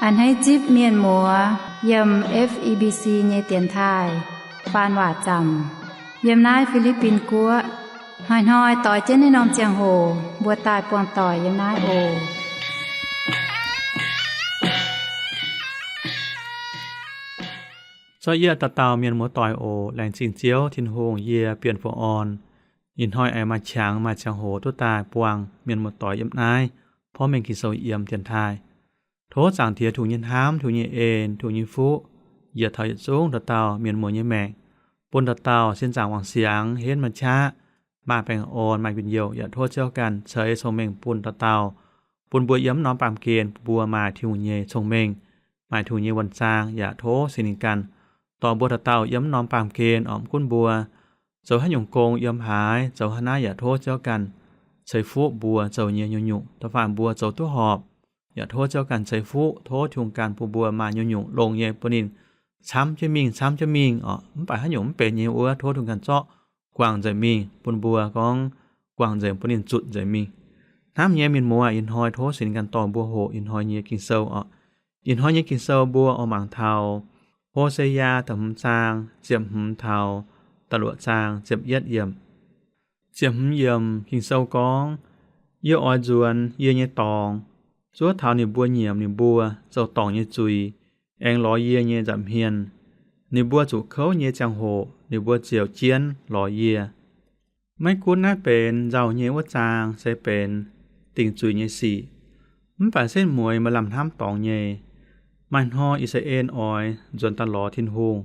A'hneiv zipv mienh muoz yiem F E B C nyei dienx taaih faan waac zaamc yiem naaiv Fi^li^bin Guoqv. Hnoi-hnoi doix jienv naaiv norm ziangh hoc mbuo daaih buangh doic yiem naaiv oc. Zorqv yie dauh dauh mienh muoz doic oc. Laengz zingh Ziouv Tin-Hungh, yie Bienh Fu'orn ih hnoi aengx maaih qangx maaih ziangh hoc duqv daaih buangh mienh muoz doic yiem naaiv porv mengh Ging-Sou yiem dienx taaih. Tov Zaangc Diex Tin-Hungh nyei hnamv, Tin-Hungh nyei en, Tin-Hungh nyei fuqv yietc taux yietc zungv dauh dauh mienh muoz nyei maengc, bun dauh dauh sin zaangc wangc siangx, henv maaih qaqv, maaih baengh orn, maaih njien-youh. Yaac tov Ziouv ganh ceix cong-mengh bun dauh dauh, bun mbuo yiem norm baamh gen mbuo maaih Tin-Hungh nyei cong-mengh, maaih Tin-Hungh nyei wuonh zaang. Yaac tov Singx Lingh ganh dorh mbuo dauh dauh yiem norm baamh gen, orqc, mv gunv mbuo zoux haaix nyungc gong yiem haaix, zoux haaix naaiv, yaac tov Ziouv ganh ceix fuqv mbuo zoux nyei nyungc-nyungc. Da'faanh mbuo zoux duqv horpc, yaac tov Ziouv ganh ceix fuqv. Tov Tin-Hungh ganh bun mbuo maaih nyungc-nyungc longx nyei bun ninh camv jienv mingh, camv jienv mingh, orqc, mv baac haaix nyungc mv benx nyei wuov, tov Tin-Hungh ganh zorqv guangc nzengc mingh bun mbuo, gorngv guangc nzengc bun ninh zutc nzengc mingh. Hnamv nyei mienh muoz, ih hnoi tov Singx Lingh ganh dorh mbuo hoqc ih hnoi nyei Ging-Sou orqc. Ih hnoi nyei Ging-Sou mbuo oix mangc taux Ho^se^yaa da'hmz zaang ziepc hmz taux da'luoqc zaang ziepc yietv yiemc. Ziepc hmz yiemc Ging-Sou gorngv, Yie oix nzuonx yie nyei dorngx, zuov taux ninh mbuo nyiemc ninh mbuo zoux dorngc nyei zuiz, aengx lorz yie nyei nza'hmien. Ninh mbuo zuqc kouv nyei ziangh hoc ninh mbuo ziouc jienv lorz yie. Maiv gunv naaiv benx nzauh nyei wuov zaang se benx dingc zuiz nyei sic, mv baac setv mueiz maaih lamh hnamv dorngx nyei. Maaih hnoi I^saa^laa^en oix nzuonx daaih lorz Tin-Hungh.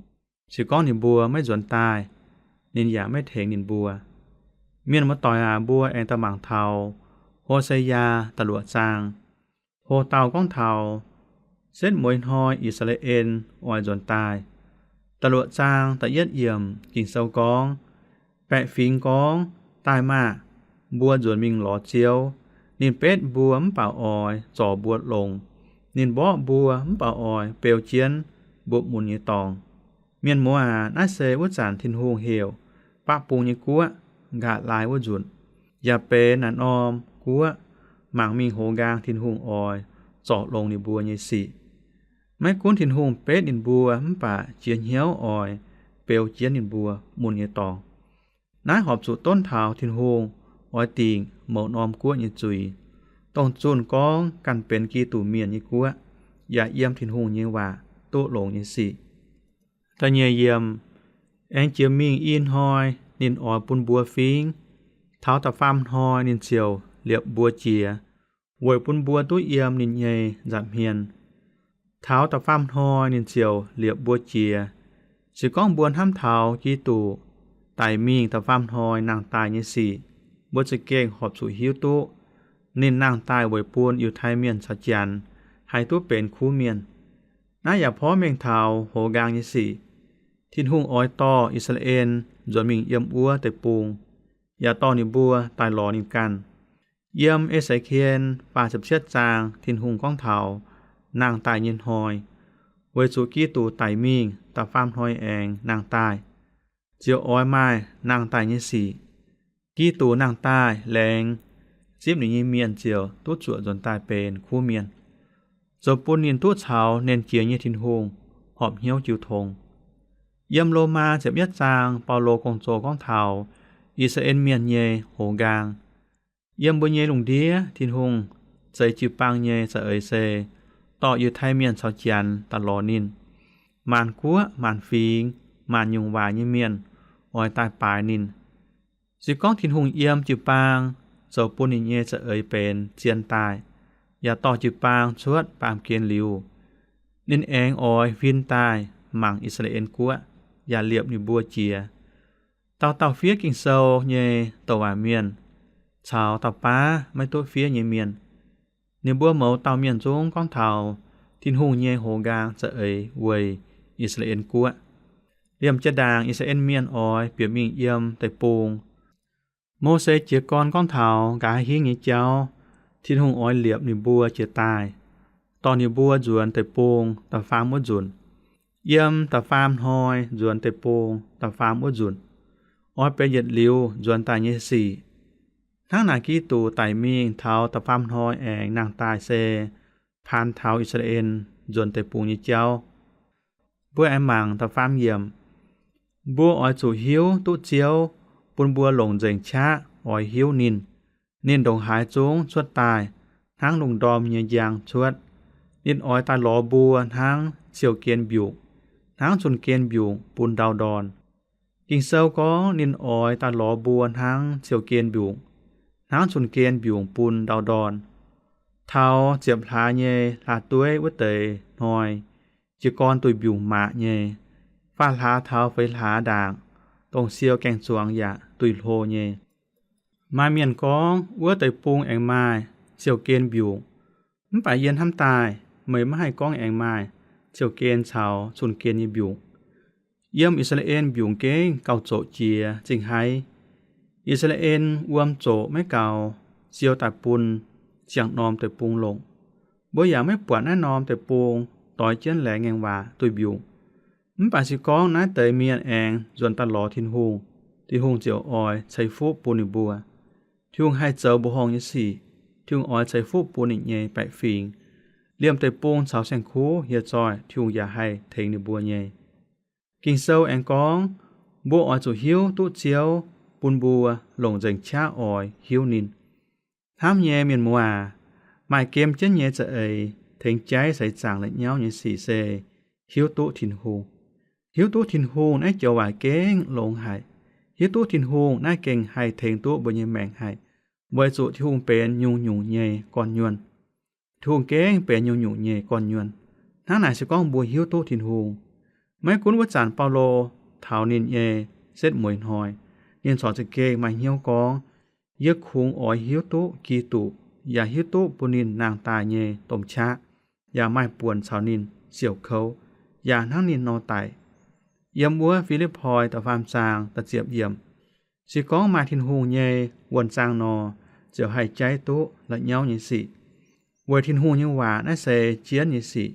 Se gorngv ninh mbuo maiv nzuonx daaih, ninh yaac maiv tengx ninh mbuo. Mienh muoz-doic aac, mbuo aengx daaih mangc taux Ho^se^yaa da'luoqc zaang. Ho dauh gorngv taux setv mueiz hnoi I^saa^laa^en oix nzuonx daaih. Da'luoqc zaang da'yietv yiemc Ging-Sou gorngv, Baeqc fingx gorngv, Daaih maah! Mbuo nzuonx mingh lorz Ziouv. Ninh betv mbuo mv baac oix zorc mbuo longx. Ninh mborqv mbuo mv baac oix beu jienv mbuo mun nyei dorngx. Mienh muoz aac, naaiv se wuov zanc Tin-Hungh heuc baqv bung nyei guoqv nqa'laaix wuov nzunc, yaac benx naaiv norm guoqv mangc mingh hoz nqaang Tin-Hungh oix zorc longx ninh mbuo nyei sic. Maiv gunv Tin-Hungh betv ninh mbuo mv baac jiex hnyouv oix beu jienv ninh mbuo mun nyei dorngx. Naaiv horpc zuqc donv taux Tin-Hungh oix dingc mouz norm guoqv nyei zuiz, dongh zunh gorngv ganh benx Giduc mienh nyei guoqv, yaac yiem Tin-Hungh nyei waac duqv longx nyei sic. Da'nyeic yiemc, Aengx jiex mingh i hnoi ninh oix bun mbuo fingv. Taux da'faam hnoi ninh ziouc liepc mbuo jiex, weic bun mbuo duqv yiem ninh nyei nza'hmien. Taux da'faam hnoi ninh ziouc liepc mbuo jiex. Se gorngv mbuo hnamv taux Giduc daic mingh da'faam hnoi nangh daaih nyei sic, mbuo za'gengh horpc zuqc hiuv duqv ninh nangh daaih weic bun Yiutai Mienh caux Janx haih duqv benx kuv mienh. Naaiv yaac porv mengh taux hoz nqaang nyei sic. Tin-Hungh oix dorh I^saa^laa^en nzuonx mingh yiem wuov deic-bung, yaac dorh ninh mbuo daaih lorz ninh ganh. Yiem E^se^ken faah ziepc cietv zaang Tin-Hungh gorngv taux nangh daaih nyei hnoi, weic zuqc Giduc daic mingh da'faam hnoi aengx nangh daaih, ziouc oix maaih nangh daaih nyei sic. Giduc nangh daaih laengz zipv ninh nyei mienh ziouc duqv zuoqc nzuonx daaih benx kuv mienh, zoux bun ninh duqv caux Nernh Jiex nyei Tin-Hungh horpc hnyouv jiu tong. Yiem Lomaa ziepc yietv zaang Baulo gong-zoh gorngv taux I^saa^laa^en Mienh nyei hoz nqaang. Yiem mbuo nyei lungh ndiev Tin-Hungh zeix jiu-baang nyei za'eix se dorh Yiutai Mienh caux Janx daaih lorz ninh. Maanc guoqv, maanc fingx, maanc nyungc waac nyei mienh oix daaih baaix ninh. Se gorngv Tin-Hungh yiem jiu-baang zoux bun ninh nyei za'eix benx zien daaih, yaac dorh jiu-baang cuotv baamh gen liuz, ninh aengx oix huin daaih mangc I^saa^laa^en Guoqv, yaac liepc ninh mbuo jiex. Dauh dauh fiev Ging-Sou nyei douc waac mienh caux dauh baav maiv duqv fiev nyei mienh, ninh mbuo mouz dauh mienh zungv gorngv taux Tin-Hungh nyei hoz nqaang za'eix weic I^saa^laa^en Guoqv. Liemh jiex ndaangc I^saa^laa^en Mienh oix bieqc mingh yiem deic-bung, Mose jiez gorn gorngv taux nqa'haav hingv nyei jauv, Tin-Hungh oix liepc ninh mbuo jiex daaih, dorh ninh mbuo nzuonx deic-bung da'faam wuov nzunc. Yiem da'faam hnoi nzuonx deic-bung da'faam wuov nzunc, oix benx yietc liuz nzuonx daaih nyei sic. Hnangv naaic Giduc daic mingh taux da'faam hnoi aengx nangh daaih se paan taux I^saa^laa^en nzuonx deic-bung nyei jauv. Mbuo aengx mangc da'faam yiemc. Mbuo oix zuqc hiuv duqv Ziouv, bun mbuo longc nzengc qaqv oix hiuv ninh. Ninh ndongc haaix zungv cuotv daaih hnangv lungh ndorm nyei njang cuotv. Ninh oix daaih lorz mbuo hnangv ciou gen mbiungc, hnangv cun-gen mbiungc bun ndau-ndorn. Ging-Sou gorngv ninh oix daaih lorz mbuo hnangv ciou gen mbiungc, hnangv cun-gen mbiungc bun ndau-ndorn. Taux ziepc hlaax nyei hlaax-dueiv wuov deix hnoi, jiez gorn duih mbiungc maac nyei, faam hlaax taux feix hlaax ndaangc, dongh siou gaeng-zuangx yaac duih hlo nyei. Maaih mienh gorngv wuov deix bung aengx maaih ciou gen mbiungc. Mv baac yie hnamv daaih meih maiv haih gorngv aengx maaih ciou gen caux cun-gen nyei mbiungc. Yiem I^saa^laa^en mbiungc gengh gauh zoqc jiex zingh haiv. I^saa^laa^en wuom zoqc maiv gaux, siou daaih bun ziangh norm deic-bung longc. Mbuo yaac maiv buatc naaiv norm deic-bung doix jienv laengz ngaengc waac duih mbiungc. Mv baac se gorngv naaiv deix mienh aengx nzuonx daaih lorz Tin-Hungh, Tin-Hungh ziouc oix ceix fuqv bun ninh mbuo. Tin-Hungh haih zoux mbuoqc horngh nyei sic, Tin-Hungh oix ceix fuqv bun ninh nyei baeqc fingx. Liemh deic-bung caux saeng-kuv hieh zoih, Tin-Hungh yaac haih tengx ninh mbuo nyei. Ging-Sou aengx gorngv, mbuo oix zuqc hiuv duqv Ziouv, bun mbuo longc nzengc qaqv oix hiuv ninh. Hnamv nyei mienh muoz aac, maaih gem jienv nyei za'eix tengx jaiv seix zaangc la'nyauv nyei sic se hiuv duqv Tin-Hungh. Hiuv duqv Tin-Hungh naaiv joux waac gengh longx haic. Hiuv duqv Tin-Hungh naaiv gengh haih tengx duqv mbuo nyei maengc haic, weic zuqc Tin-Hungh benx nyungc-nyungc nyei gorn-nyuonh. Tin-Hungh gengh benx nyungc-nyungc nyei gorn-nyuonh. Hnangv naaic se gorngv mbuo hiuv duqv Tin-Hungh. Maiv gunv wuov zanc Baulo taux ninh nyei setv mueiz hnoi, ninh corc za'gengh maaih hnyouv gorngv, yie kungx oix hiuv duqv Giduc, yaac hiuv duqv bun ninh nangh daaih nyei domh qaqv, yaac maaih buonc caux ninh siouc kouv, yaac hnangv ninh nor daic. Yiem wuov Fi^lipv^poi da'faam zaang da'ziepc yiemc, se gorngv maaih Tin-Hungh nyei wuonh zaang nor, ziouc haih jaiv duqv la'nyauv nyei sic. Weic Tin-Hungh nyei waac naaiv se jienv nyei sic.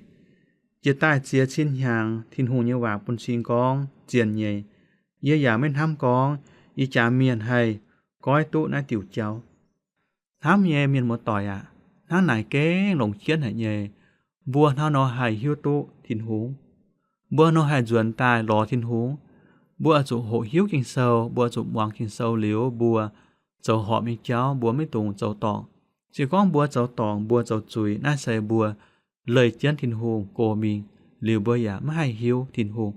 Jiex daaih ziex cin hnyangx, Tin-Hungh nyei waac bun cing gorngv zien nyei. Yie yaac maiv hnamv gorngv ih jaax mienh haih goiv duqv naaiv diuc jauv. Hnamv nyei mienh muoz-doic aac, hnangv naaic gengh longc jienv haic nyei. Mbuo hnangv nor haih hiuv duqv Tin-Hungh? Mbuo nor haih nzuonx daaih lorz Tin-Hungh? Mbuo oix zuqc hoqc hiuv Ging-Sou, mbuo oix zuqc muangx Ging-Sou liuz, mbuo zoux horpc nyei jauv mbuo maiv dungx zoux dorngc. Se gorngv mbuo zoux dorngc, mbuo zoux zuiz, naaiv se mbuo leih jienv Tin-Hungh go mingh, liuz mbuo yaac maiv haih hiuv Tin-Hungh.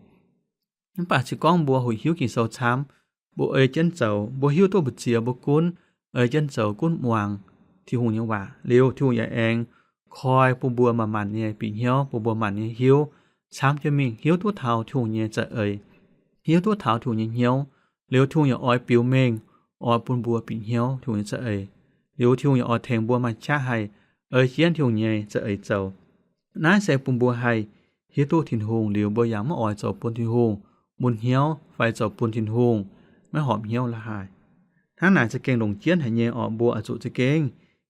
Mv baac se gorngv mbuo hoqc hiuv Ging-Sou camv, mbuo ei jienv zoux, mbuo hiuv duqv mbu'ziex mbuo gunv ei jienv zoux, gunv muangx Tin-Hungh nyei waac liuz, Tin-Hungh yaac aengx koi bun mbuo manc-manc nyei bieqc hnyouv, bun mbuo manc nyei hiuv camv jienv mingh, hiuv duqv taux Tin-Hungh nyei za'eix, hiuv duqv taux Tin-Hungh nyei hnyouv. Liuz Tin-Hungh yaac oix biux mengh, oix bun mbuo bieqc hnyouv Tin-Hungh nyei za'eix. Liuz Tin-Hungh yaac oix tengx mbuo maaih qaqv haih ei jienv Tin-Hungh nyei za'eix zoux. Naaiv se bun mbuo haih hiuv duqv Tin-Hungh liuz, mbuo yaac maiv oix zoux bun Tin-Hungh mun hnyouv fai zoux bun Tin-Hungh maiv horpc hnyouv la'haaix. Hnangv naaic za'gengh longc jienv haic nyei orqc. Mbuo oix zuqc za'gengh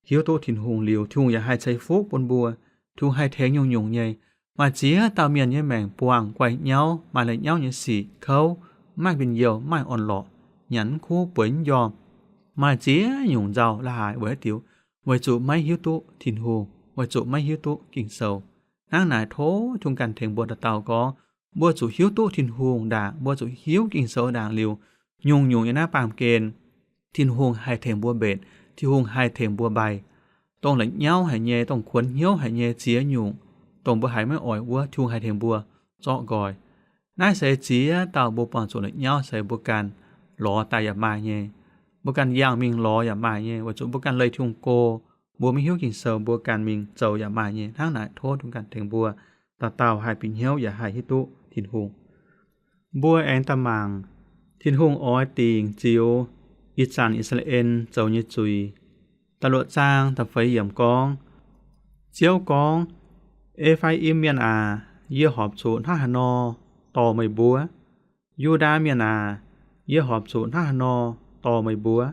hiuv duqv Tin-Hungh liuz, Tin-Hungh yaac haih ceix fuqv bun mbuo. Tin-Hungh haih tengx nyungc-nyungc nyei. Maaih ziex dauh mienh nyei maengc buangh guaih nyauv, maaih la'nyauv nyei sic, kouv, maiv maaih njien-youh, maiv maaih orn-lorqc, nyanc mv kuv, bueix mv njormh, maaih ziex nyungc nzauh la'haaix weic haaix diuc? Weic zuqc maiv hiuv duqv Tin-Hungh, weic zuqc maiv hiuv duqv Ging-Sou. Hnangv naaic tov Tin-Hungh ganh tengx mbuo dauh dauh gorngv, mbuo zuqc hiuv duqv Tin-Hungh ndaangc, mbuo zuqc hiuv Ging-Sou ndaangc liuz, nyungc-nyungc nyei naaiv baamh gen Tin-Hungh haih tengx mbuo mbenc, Tin-Hungh haih tengx mbuo mbaih. Dongh la'nyauv haic nyei, dongh kuonx hnyouv haic nyei ziex nyungc, dongh mbuo haiz maiv oix wuov, Tin-Hungh haih tengx mbuo zorqv nqoi. Naaiv se ziex dauh mbuo buangh zuqc la'nyauv se mbuo ganh lorz daaih yaac maaih nyei. Mbuo ganh yangh mingh lorz yaac maaih nyei, weic zuqc mbuo ganh leih Tin-Hungh go, mbuo maiv hiuv Ging-Sou mbuo ganh mingh zoux yaac maaih nyei. Hnangv naaic tov Tin-Hungh ganh tengx mbuo dauh dauh haih bieqc hnyouv yaac haih hiuv duqv Tin-Hungh. Mbuo aengx daaih mangc, Tin-Hungh oix dingc ziux ih zanc I^saa^laa^en zoux nyei zuiz. Da'luoqc zaang da'feix yiemc gorngv, Ziouv gorngv, E^faa^im Mienh aac, yie horpc zuqc hnangv haaix nor dorh meih mbuo? Yu^ndaa Mienh aac, yie horpc zuqc hnangv haaix nor dorh meih mbuo?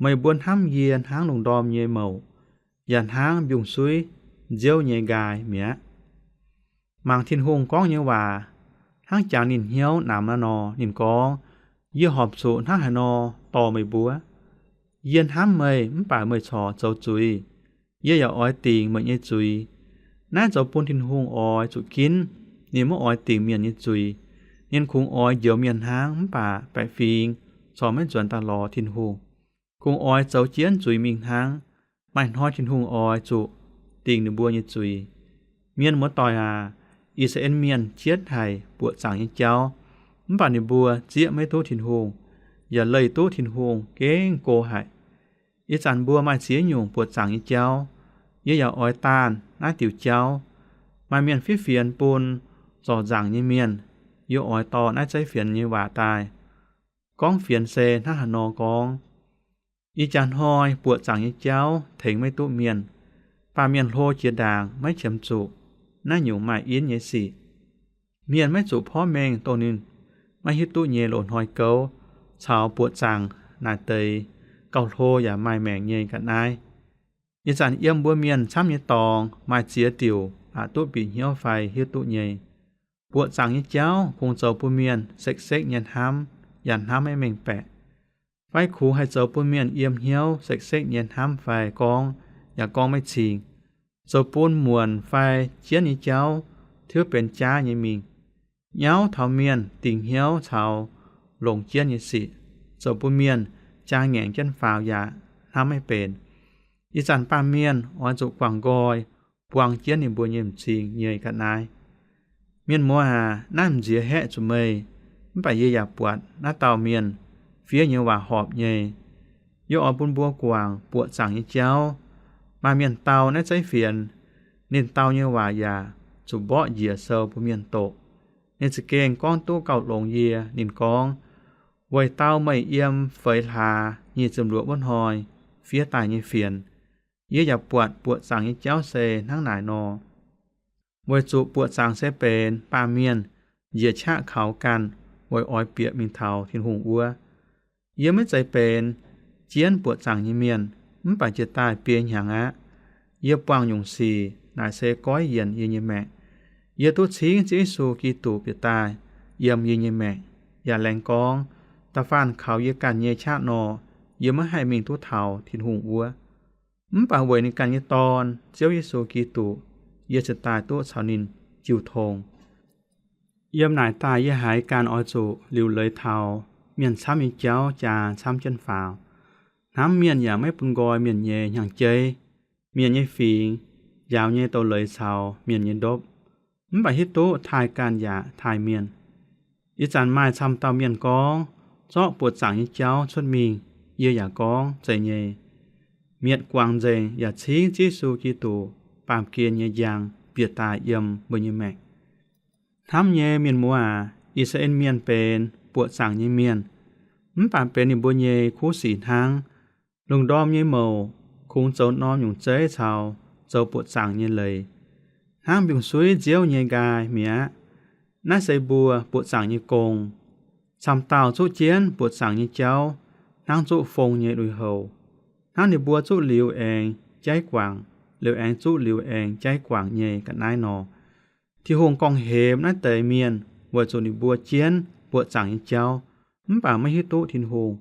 Meih mbuo hnamv yie hnangv lungh ndorm nyei mouc, yaac hnangv mbiungc-suiv nziouv nyei nqaai mi'aqv. Mangc Tin-Hungh gorngv nyei waac hnangv jangx ninh hnyouv namx naaiv nor. Ninh gorngv, Yie horpc zuqc hnangv haaix nor dorh meih mbuo? Yie hnamv meih mv baac meih corc zoux zuiz. Yie yaac oix dingc meih nyei zuiz. Naaiv zoux bun Tin-Hungh oix zuqc ginv. Ninh maiv oix dingc mienh nyei zuiz. Ninh kungx oix njoux mienh hnangv, mv baac baeqc fingx corc maiv nzuonx daaih lorz Tin-Hungh. Kungx oix zoux jienv zuiz mingh hnangv. Maaih hnoi Tin-Hungh oix zuqc dingc ninh mbuo nyei zuiz. Mienh muoz-doic aac, I^saa^laa^en Mienh jienv haic buoqc zaangc nyei jauv, mv baac ninh mbuo zieqv maiv duqv Tin-Hungh, yaac leih duqv Tin-Hungh gengh go haic. Ih zanc mbuo maaih ziex nyungc buoqc zaangc nyei jauv. Yie yaac oix daanh naaiv diuc jauv. Maaih mienh fiev fienx bun zorc nzaangc nyei mienh. Yie oix dorh naaiv zeiv fienx nyei waac daaih. Gorngv fienx se hnangv haaix nor gorngv. Ih jaax hnoi buoqc zaangc nyei jauv tengx maiv duqv mienh. Baamh mienh hlo jiex ndaangc maiv qiemx zuqc naaiv nyungc maaih inv nyei sic. Mienh maiv zuqc porv mengh dongh ninh maiv hiuv duqv nyei loz-hnoi gouv caux buoqc zaangc naaic deix gauh hlo yaac maaih maengc nyei ga'naaiv. Ih zanc yiem mbuo mienh camv nyei dorngx maaih ziex diuc aqc duqv bieqc hnyouv fai hiuv duqv nyei. Buoqc zaangc nyei jauv kungx zoux bun mienh sekv-sekv nyei hnamv, yaac hnamv maiv mengh baeqc. Fai kungx haih zoux bun mienh yiem hnyouv sekv-sekv nyei hnamv fai gorngv yaac gorngv maiv cingx, zoux bun muonc fai jienv nyei jauv tiuv benx jaav nyei mingh. Nyauv taux mienh dingc hnyouv caux longc jienv nyei sic, zoux bun mienh jaa ngaengc jienv faaux yaac hnamv maiv benx. Ih zanc baamh mienh oix zuqc guangc nqoi, buang jienv ninh mbuo nyei m'zing nyei ga'naaiv. Mienh muoz aac, naaiv m'nziex haeqv zuqc meih, mv baac yie yaac buatc naaiv dauh mienh fiev nyei waac horpc nyei. Yie oix bun mbuo guangc buoqc zaangc nyei jauv. Maaih mienh dau naaiv zeiv fienx, ninh dau nyei waac yaac zuqc mborqv njiec sou bun mienh doqc. Ninh za'gengh gorngv duqv gauh longx yie. Ninh gorngv, weic dau meih yiem feix hlaax nyic ziepc luoqc wuov hnoi fiev daaih nyei fienx. Yie yaac buatc buoqc zaangc nyei jauv se hnangv naaic nor. Weic zuqc buoqc zaangc se benx baamh mienh njiec qaqv kaux ganh weic oix bieqc mingh taux Tin-Hungh wuov. Yie maiv zeiz benx jienv buoqc zaangc nyei mienh, mv baac jiex daaih biei hnyangx aqv. Yie buangh nyungc sic naaic se goiv yienc yie nyei maengc. Yie duqv cingv Ziouv Yesu Giduc bieqc daaih yiem yie nyei maengc, yaac laengz gorngv, da'faanh kaux yie ganh nyei qaqv nor, yie maiv haih mingh duqv taux Tin-Hungh wuov. Mv baac weic ninh ganh nyei Dorn, Ziouv Yesu Giduc, yie cingx daaih duqv caux ninh jiu tong. Yiem naaic daaih yie haiz ganh oix zuqc liuc leiz taux mienh camv nyei jauv jaa camv jienv faaux. Hnamv mienh yaac maiv bun nqoi mienh nyei hnyangx-jeiv, mienh nyei fingx, njaaux nyei douz-leiz caux mienh nyei ndopv, mv baac hiuv duqv taaih ganh yaac taaih mienh. Ih zanc maaih camv dauh mienh gorngv, zorqv buoqc zaangc nyei jauv cuotv mingh. Yie yaac gorngv, zeiz nyei. Mietc guangc nzengc yaac cingv Ziouv Yesu Giduc baamh gen nyei njang bieqc daaih yiem mbuo nyei maengc. Hnamv nyei mienh muoz aac, I^saa^laa^en Mienh benx buoqc zaangc nyei mienh, mv baac benx ninh mbuo nyei kuv sic hnangv. Lungh ndorm nyei mouc kungx zoux norm nyungc zeiv caux zoux buoqc zaangc nyei leiz, hnangv mbiungc-suiv nziouv nyei nqaai mi'aqv. Naaiv se mbuo buoqc zaangc nyei gong. Camv dauh zuqv jienv buoqc zaangc nyei jauv hnangv zuqv fong nyei lui-houx, hnangv ninh mbuo zuqv liuz aengx jaiv guangc, liuz aengx zuqv liuz aengx jaiv guangc nyei ga'naaiv nor. Tin-Hungh gorngv-hemx naaiv deix mienh weic zuqc ninh mbuo jienv buoqc zaangc nyei jauv, mv baac maiv hiuv duqv Tin-Hungh,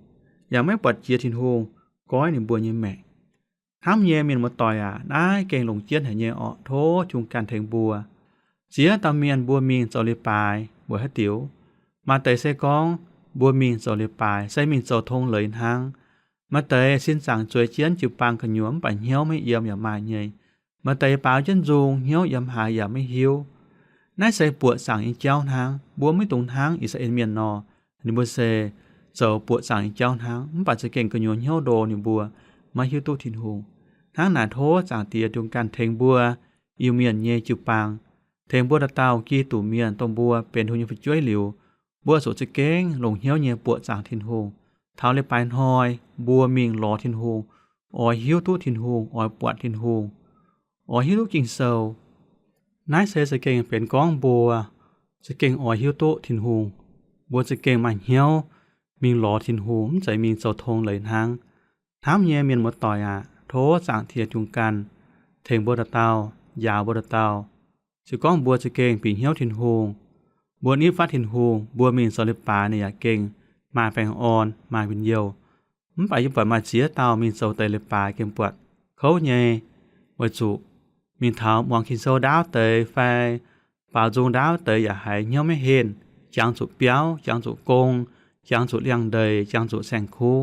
yaac maiv buatc jiex Tin-Hungh goiv ninh mbuo nyei maengc. Hnamv nyei mienh muoz-doic aac, naaiv gengh longc jienv haic nyei orqc. Tov Tin-Hungh ganh tengx mbuo. Ziex dauh mienh mbuo mingh zoux leiz-baaix weic haaix diuc? Maaih deix se gorngv mbuo mingh zoux leiz-baaix se mingh zoux tong leiz hnangv. Maaih deix sin zaangc zueiz jienv jiu-baang gu'nyuoz mv baac hnyouv maiv yiem yaac maaih nyei. Maaih deix baaux jienv nzung, hnyouv yiem haaix yaac maiv hiuv. Naaiv se buoqc zaangc nyei jauv hnangv. Mbuo maiv dungx hnangv I^saa^laa^en Mienh nor. Ninh mbuo se zoux buoqc zaangc nyei jauv hnangv, mv baac za'gengh gu'nyuoz hnyouv ndo ninh mbuo maiv hiuv duqv Tin-Hungh. Hnangv naaic tov Zaangc Diex Tin-Hungh ganh tengx mbuo Iu-Mienh nyei jiu-baang, tengx mbuo dauh dauh Giduc Mienh, dongh mbuo benx Tin-Hungh nyei fu'jueiv liuz, mbuo zuqc za'gengh longc hnyouv nyei buoqc zaangc Tin-Hungh. Taux leiz-baaix hnoi mbuo mingh lorz Tin-Hungh, oix hiuv duqv Tin-Hungh, oix buatc Tin-Hungh, oix hiuv duqv Ging-Sou. Naaiv se za'gengh benx gorngv mbuo za'gengh oix hiuv duqv Tin-Hungh. Mbuo za'gengh maaih hnyouv mingh lorz Tin-Hungh, mv zeiz mingh zoux tong leiz hnangv. Hnamv nyei mienh muoz-doic aac, tov Zaangc Diex Tin-Hungh ganh tengx mbuo dauh dauh, njaaux mbuo dauh dauh. Se gorngv mbuo za'gengh bieqc hnyouv Tin-Hungh, mbuo nitv fatv Tin-Hungh, mbuo mingh zoux leiz-baaix ninh yaac gengh maaih baengh orn, maaih njien-youh. Mv baac yie buatc maaih ziex dauh mingh zoux deix leiz-baaix gengh buatc kouv nyei, weic zuqc mingh taux muangx Ging-Sou ndaauv deix fai baaux nzung ndaauv deix yaac haiz hnyouv maiv henh, jangx zuqc biauv, jangx zuqc gong, jangx zuqc liangx-ndeic, jangx zuqc saeng-kuv.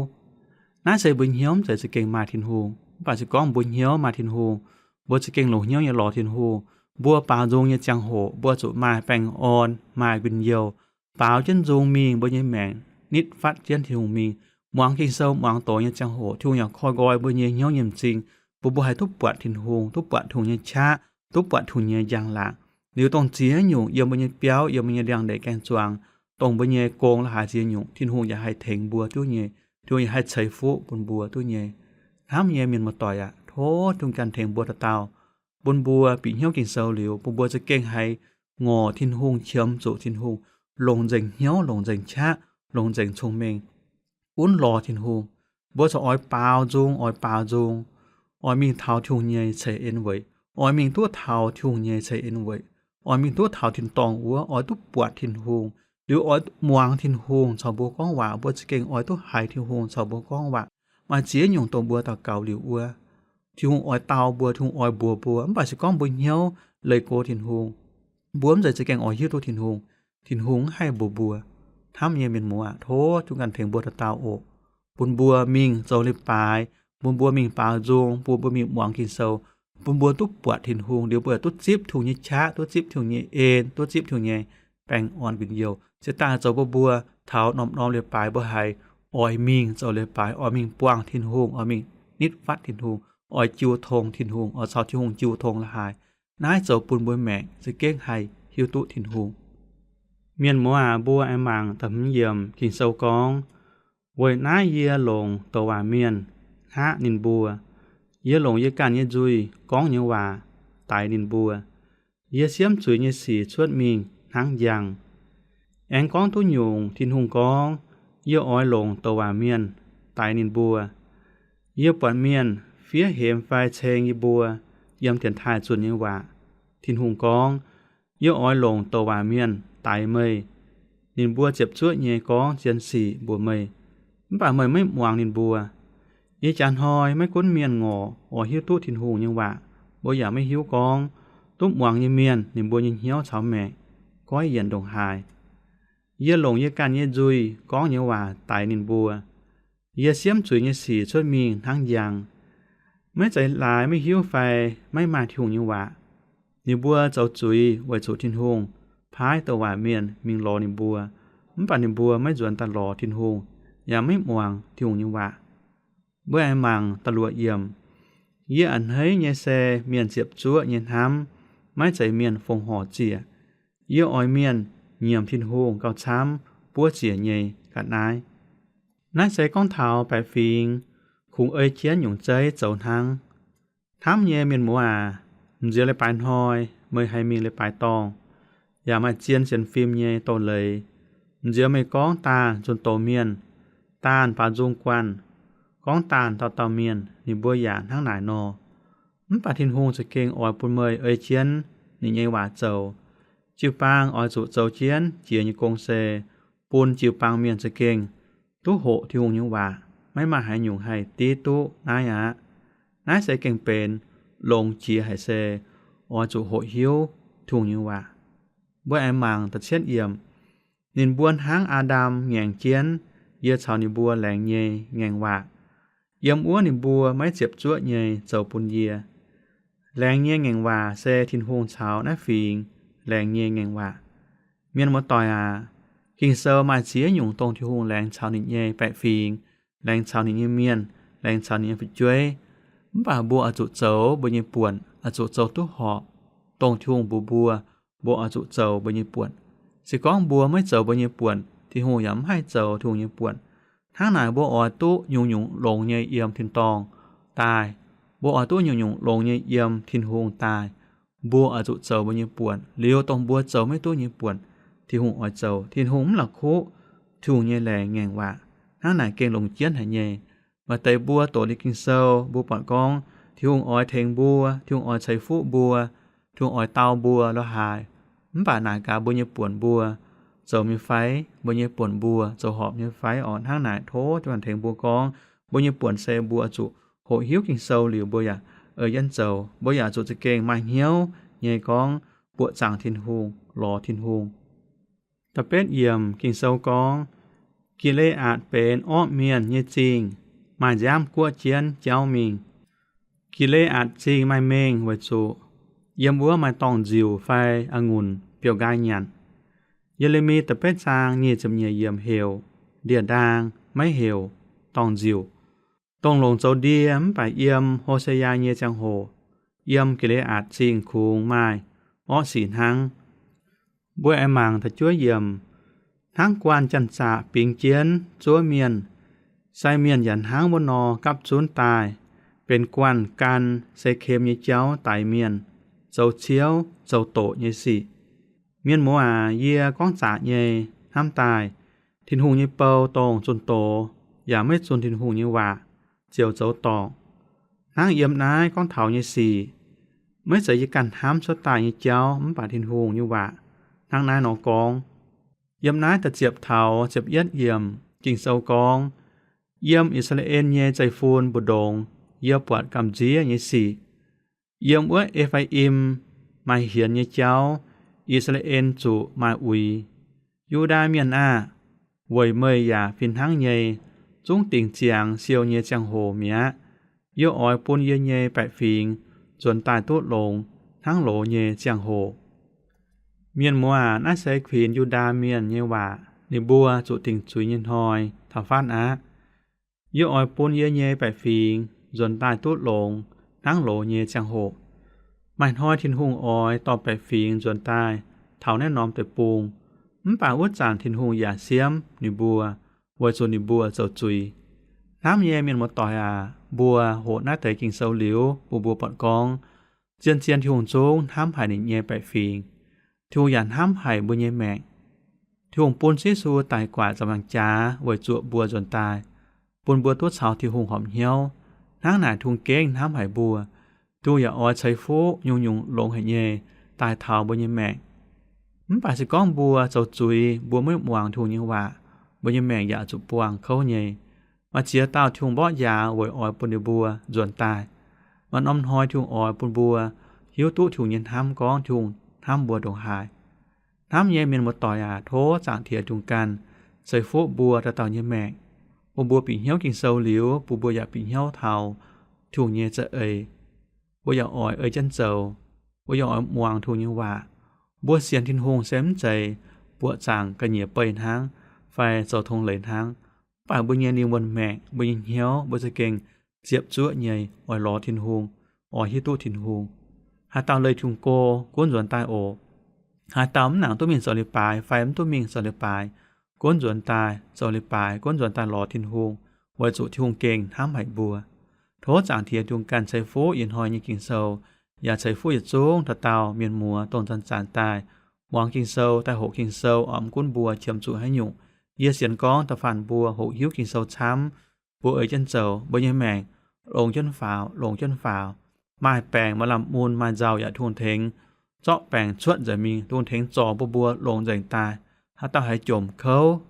Naaiv se mbuo hnyouv mv zeiz za'gengh maaih Tin-Hungh. Mv baac se gorngv mbuo hnyouv maaih Tin-Hungh, mbuo za'gengh longc hnyouv nyei lorz Tin-Hungh. Mbuo baaux nzung nyei ziangh hoc mbuo zuqc maaih baengh orn, maaih njien-youh, baaux jienv nzung mingh mbuo nyei maengc, nitv fatv jienv Tin-Hungh mingh. Muangx Ging-Sou muangx doz nyei ziangh hoc Tin-Hungh yaac koi nqoi mbuo nyei hnyouv nyei m'zing, bun mbuo haih duqv buatc Tin-Hungh, duqv buatc Tin-Hungh nyei qaqv, duqv buatc Tin-Hungh nyei njang-laangc. Liuz dongh ziex nyungc yiem mbuo nyei biauv, yiem mbuo nyei liangx-ndeic gaeng-zuangx, dongh mbuo nyei gong la'haaix ziex nyungc, Tin-Hungh yaac haih tengx mbuo duqv nyei. Tin-Hungh yaac haih ceix fuqv bun mbuo duqv nyei. Hnamv nyei mienh muoz-doic aac, tov Tin-Hungh ganh tengx mbuo dauh dauh, bun mbuo bieqc hnyouv Ging-Sou liuz, bun mbuo za'gengh haih ngorc Tin-Hungh, qiemx zuqc Tin-Hungh, longc nzengc hnyouv, longc nzengc qaqv, longc nzengc cong-mengh, gunv lorz Tin-Hungh. Mbuo corc oix baaux nzung, oix baaux nzung, oix mingh taux Tin-Hungh nyei ceix en weic, oix mingh duqv taux Tin-Hungh nyei ceix en weic, oix mingh duqv taux tin-dorngh wuov, oix duqv buatc Tin-Hungh, liuz oix muangx Tin-Hungh caux mbuo gorngv waac. Mbuo za'gengh oix duqv haiz Tin-Hungh caux mbuo gorngv waac. Maaih ziex nyungc dongh mbuo daux gaux liuz wuov, Tin-Hungh oix dau mbuo, Tin-Hungh oix mbuox mbuo. Mv baac se gorngv mbuo hnyouv leih go Tin-Hungh, mbuo mv zeiz za'gengh oix hiuv duqv Tin-Hungh. Tin-Hungh mv haih mbuox mbuo. Hnamv nyei mienh muoz aac, tov Tin-Hungh ganh tengx mbuo dauh dauh oc, bun mbuo mingh zoux leiz-baaix, bun mbuo mingh baaux nzung, bun mbuo mingh muangx Ging-Sou, bun mbuo duqv buatc Tin-Hungh liuz mbuo yaac duqv zipv Tin-Hungh nyei qaqv, duqv zipv Tin-Hungh nyei en, duqv zipv Tin-Hungh nyei baengh orn njien-youh. Se daaih zoux bun mbuo taux norm-norm leiz-baaix mbuo haiz oix mingh zoux leiz-baaix, oix mingh buangh Tin-Hungh, oix mingh nitv fatv Tin-Hungh, oix jiu tong Tin-Hungh, oix caux Tin-Hungh jiu tong la'haaix. Naaiv zoux bun mbuo maengc za'gengh haih hiuv duqv Tin-Hungh. Mienh muoz aac, mbuo aengx mangc da'hmz yiemc Ging-Sou gorngv, weic naaiv yie longc douc waac mienh hngaqv ninh mbuo. Yie longc yie ganh nyei nzuih gorngv nyei waac daix ninh mbuo. Yie siemv zuiz nyei sic cuotv mingh hnangv njang. Aengx gorngv duqv nyungc, Tin-Hungh gorngv, yie oix longc douc waac mienh daix ninh mbuo. Yie buatc mienh fiev hemx fai ceng yie mbuo yiem dienx taaih zunh nyei waac. Tin-Hungh gorngv, yie oix longc douc waac mienh daix meih. Ninh mbuo ziepc zuoqv nyei gorngv zien sic mbuox meih, mv baac meih maiv muangx ninh mbuo. Ih jaax hnoi maiv gunv mienh ngorc oix hiuv duqv Tin-Hungh nyei waac, mbuo yaac maiv hiuv gorngv duqv muangx nyei mienh ninh mbuo nyei hnyouv caux maengc goiv yienc ndongc haaix. Yie longc yie ganh nyei nzuih gorngv nyei waac daix ninh mbuo. Yie siemv zuiz nyei sic cuotv mingh hnangv njang. Maiv zeiz laaix maiv hiuv fai maiv maaih Tin-Hungh nyei waac. Ninh mbuo zoux zuiz weic zuqc Tin-Hungh paaiv douc waac mienh mingh lorz ninh mbuo, mv baac ninh mbuo maiv nzuonx daaih lorz Tin-Hungh, yaac maiv muangx Tin-Hungh nyei waac. Mbuo aengx mangc da'luoqc yiemc. Yie a'hneiv nyei se mienh ziepc zuoqv nyei hnamv, maiv zeiz mienh fongc horc ziec. Yie oix mienh nyiemc Tin-Hungh gauh camv buov ziec nyei ga'naaiv. Naaiv se gorngv taux baeqc fingx kungx ei jienv nyungc zeiv zoux hnangv. Hnamv nyei mienh muoz aac, m'nzioux leiz-baaix hnoi meih haih mingh leiz-baaix dorngh, yaac maaih zien sienx fim nyei doz-leiz. M'nzioux meih gorngv daanh nzunh doz mienh, daanh baaux nzung guanh, gorngv daanh dauh dauh mienh, ninh mbuo yaac hnangv naaic nor. Mv baac Tin-Hungh za'gengh oix bun meih ei jienv ninh nyei waac zoux. Jiu-baang oix zuqc zoux jienv jiex nyei gong se bun jiu-baang mienh za'gengh duqv hoqc Tin-Hungh nyei waac. Maiv maaih haaix nyungc haih div duqv naaiv aqv. Naaiv se gengh benx longx jiex haic se oix zuqc hoqc hiuv Tin-Hungh nyei waac. Mbuo aengx mangc da'cietv yiemc. Ninh mbuo hnangv Aa^ndam ngaengc jienv yie caux ninh mbuo laengz nyei ngaengc waac. Yiem wuov ninh mbuo maiv ziepc zuoqv nyei zoux bun yie. Laengz nyei ngaengc waac se Tin-Hungh caux naaiv fingx laengz nyei ngaengc waac. Mienh muoz-doic aac, Ging-Sou maaih ziex nyungc dongh Tin-Hungh laengz caux ninh nyei baeqc fingx, laengz caux ninh nyei mienh, laengz caux ninh nyei fu'jueiv. Mv baac mbuo oix zuqc zoux mbuo nyei buonc, oix zuqc zoux duqv horpc dongh Tin-Hungh mbuox mbuo, mbuo oix zuqc zoux mbuo nyei buonc. Se gorngv mbuo maiv zoux mbuo nyei buonc, Tin-Hungh yaac mv haih zoux Tin-Hungh nyei buonc. Hnangv naaic mbuo oix duqv nyungc-nyungc longx nyei yiem tin-dorngh daaih. Mbuo oix duqv nyungc-nyungc longx nyei yiem Tin-Hungh daaih. Mbuo oix zuqc zoux mbuo nyei buonc, liuz dongh mbuo zoux maiv duqv nyei buonc, Tin-Hungh oix zoux. Tin-Hungh mv la'kuqv Tin-Hungh nyei laengz ngaengc waac. Hnangv naaic gengh longc jienv haic nyei. Maaih deix mbuo doqc liuz Ging-Sou, mbuo buatc gorngv Tin-Hungh oix tengx mbuo, Tin-Hungh oix ceix fuqv mbuo, Tin-Hungh oix dau mbuo lorqc haaix. Mv baac naaic gaax mbuo nyei buonc mbuo zoux nyei fai, mbuo nyei buonc mbuo zoux horpc nyei fai oc. Hnangv naaic tov Tin-Hungh tengx mbuo gorngv, mbuo nyei buonc se mbuo oix zuqc hoqc hiuv Ging-Sou liuz mbuo yaac ei jienv zoux. Mbuo yaac zuqc za'gengh maaih hnyouv nyei gorngv buoqc zaangc Tin-Hungh, lorz Tin-Hungh. Da'betv yiemc Ging-Sou gorngv, Gi^le^aatc benx orqv mienh nyei zingh, maaih nziaamv guoqv jienv jauv mingh. Gi^le^aatc Zingh maaih mengh weic zuqc yiem wuov maaih dorngh nziuc fai a'ngunc biouv-nqaai nyanc. Ye^le^mi da'betv zaang nyic ziepc nyeic yiemc heuc ndie-ndaang, maiv heuc dorngh nziuc. Dongh longc zoux ndie mv baac yiem Ho^se^yaa nyei ziangh hoc, yiem Gi^le^aatc Zingh kungx maaih orqv sic hnangv. Mbuo aengx mangc da'juov yiemc, hnangv guanh janx-zaqc bingx jienv zuov mienh, sai mienh yaac hnangv wuov nor gapv zunv daaih, benx guanh gan Sekem nyei jauv daix mienh, zoux ciouv zoux doqc nyei sic. Mienh muoz aac, yie gorngv zaqc nyei hnamv daaih, Tin-Hungh nyei bou dongh zunh doz yaac maiv zunh Tin-Hungh nyei waac ziouc zoux dorngc. Hnangv yiem naaiv gorngv taux nyei sic, maiv zeiz yie ganh hnamv cuotv daaih nyei jauv mv baac Tin-Hungh nyei waac hnangv naaiv nor gorngv. Yiem naaiv da'ziepc taux ziepc yietv yiemc Ging-Sou gorngv, Yiem I^saa^laa^en nyei zeiv-fun mbu'ndongx yie buatc gamh nziev nyei sic. Yiem wuov E^faa^im maaih hienx nyei jauv, I^saa^laa^en zuqc maaih uix. Yu^ndaa Mienh aah! Weic meih yaac fih hnangv nyei, zungv dingc ziangx siou nyei ziangh hoc mi'aqv. Yie oix bun yie nyei baeqc fingx nzuonx daaih duqv longx hnangv loz nyei ziangh hoc. Mienh muoz aac, naaiv se kuinx Yu^ndaa Mienh nyei waac. Ninh mbuo zuqc dingc zuiz nyei hnoi taux fatv aqv. Yie oix bun yie nyei baeqc fingx nzuonx daaih duqv longx hnangv loz nyei ziangh hoc. Maaih hnoi Tin-Hungh oix dorh baeqc fingx nzuonx daaih taux naaiv norm deic-bung. Mv baac wuov zanc Tin-Hungh yaac siemv ninh mbuo, weic zuqc ninh mbuo zoux zuiz. Hnamv nyei mienh muoz-doic aac, mbuo hoqc naaiv deix Ging-Sou liuz bun mbuo buatc gorngv, zien-zien Tin-Hungh zungv hnamv haic ninh nyei baeqc fingx. Tin-Hungh yaac hnamv haic mbuo nyei maengc. Tin-Hungh bun Ziouv Yesu daic guatc ziepc nzaangc jaax weic zuoqc mbuo nzuonx daaih, bun mbuo duqv caux Tin-Hungh horpc hnyouv. Hnangv naaic Tin-Hungh gengh hnamv haic mbuo. Tin-Hungh yaac oix ceix fuqv nyungc-nyungc longx haic nyei daaih taux mbuo nyei maengc. Mv baac se gorngv mbuo zoux zuiz, mbuo maiv muangx Tin-Hungh nyei waac, mbuo nyei maengc yaac zuqc buangh kouv nyei. Maaih ziex dauh Tin-Hungh mborqv njaaux weic oix bun ninh mbuo nzuonx daaih. Maaih norm hnoi Tin-Hungh oix bun mbuo hiuv duqv Tin-Hungh nyei hnamv gorngv Tin-Hungh hnamv mbuo ndongc haaix. Hnamv nyei mienh muoz-doic aac, tov Zaangc Diex Tin-Hungh ganh ceix fuqv mbuo dauh dauh nyei maengc, bun mbuo bieqc hnyouv Ging-Sou liuz, bun mbuo yaac bieqc hnyouv taux Tin-Hungh nyei za'eix. Mbuo yaac oix ei jienv zoux. Mbuo yaac oix muangx Tin-Hungh nyei waac. Mbuo sienx Tin-Hungh se mv zeiz buoqc zaangc ga'nyiec beih hnangv fai zoux tong leiz hnangv. Mv baac mbuo nyei lingh wuonh maengc, mbuo nyei hnyouv, mbuo za'gengh ziepc zuoqv nyei oix lorz Tin-Hungh, oix hiuv duqv Tin-Hungh. Haaix dauh leih Tin-Hungh go, gunv nzuonx daaih oc. Haaix dauh mv nangc duqv mingh zoux leiz-baaix fai mv duqv mingh zoux leiz-baaix, gunv nzuonx daaih zoux leiz-baaix, gunv nzuonx daaih lorz Tin-Hungh, weic zuqc Tin-Hungh gengh hnamv haic mbuo. Tov Zaangc Diex Tin-Hungh ganh ceix fuqv ih hnoi nyei Ging-Sou, yaac ceix fuqv yietc zungv dauh dauh mienh muoz dongh zanc-zanc daaih muangx Ging-Sou, daaih hoqc Ging-Sou, mv gunv mbuo qiemx zuqc haaix nyungc. Yie sienx gorngv da'faanh mbuo hoqc hiuv Ging-Sou camv, mbuo ei jienv zoux, mbuo nyei maengc longx jienv faaux, longx jienv faaux. Maaih baengc maaih lamh mun maaih nzauh yaac Tin-Hungh tengx zorqv baengc cuotv nzengc mingh, Tin-Hungh tengx zorc bun mbuo longx nzengc daaih. Haaix dauh haiz jomc kouv,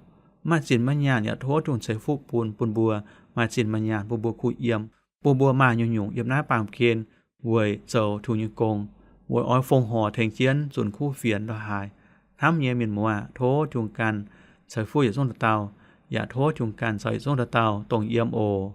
maiv zinh maiv nyaanh yaac tov Tin-Hungh ceix fuqv bun, bun mbuo maaih zinh maaih nyaanh, bun mbuo kuh yiem, bun mbuo maaih nyungc-nyungc yiem naaiv baamh gen weic zoux Tin-Hungh nyei gong, weic oix fongc horc tengx jienv zunc kuv fienx la'haaix. Hnamv nyei mienh muoz aac, tov Tin-Hungh ganh ceix fuqv yietc zungv dauh dauh, yaac tov Tin-Hungh ganh caux yietc zungv dauh dauh dongh yiem oc.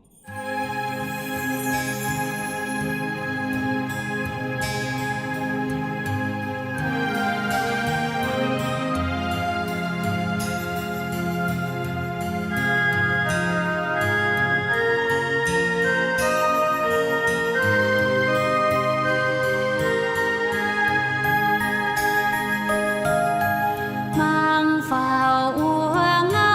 Mangc faaux wuov ngaanc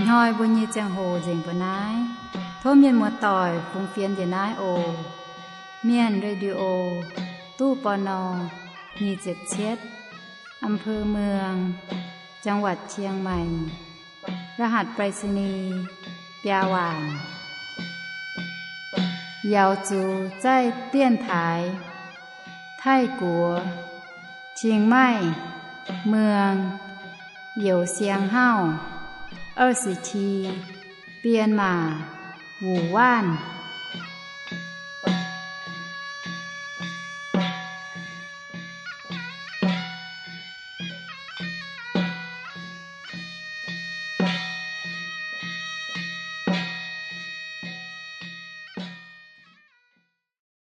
Hnoi mbuo nyei ziangh hoc nzengc mbuo naaiv. Tov mienh muoz-doic fungx fienx njiec naaiv oc. Mienh Radio, ตู้ ปณ. nyic ziepc cietv, อำเภอเมือง จังหวัดเชียงใหม่ รหัสไปรษณีย์ biaa waanc. 瑶族在电台 Taiv-Guoqv, Chiang Mai, Muang, Youh Siang Hauv, 二十七, Bienh Maac, Wuc Waanv.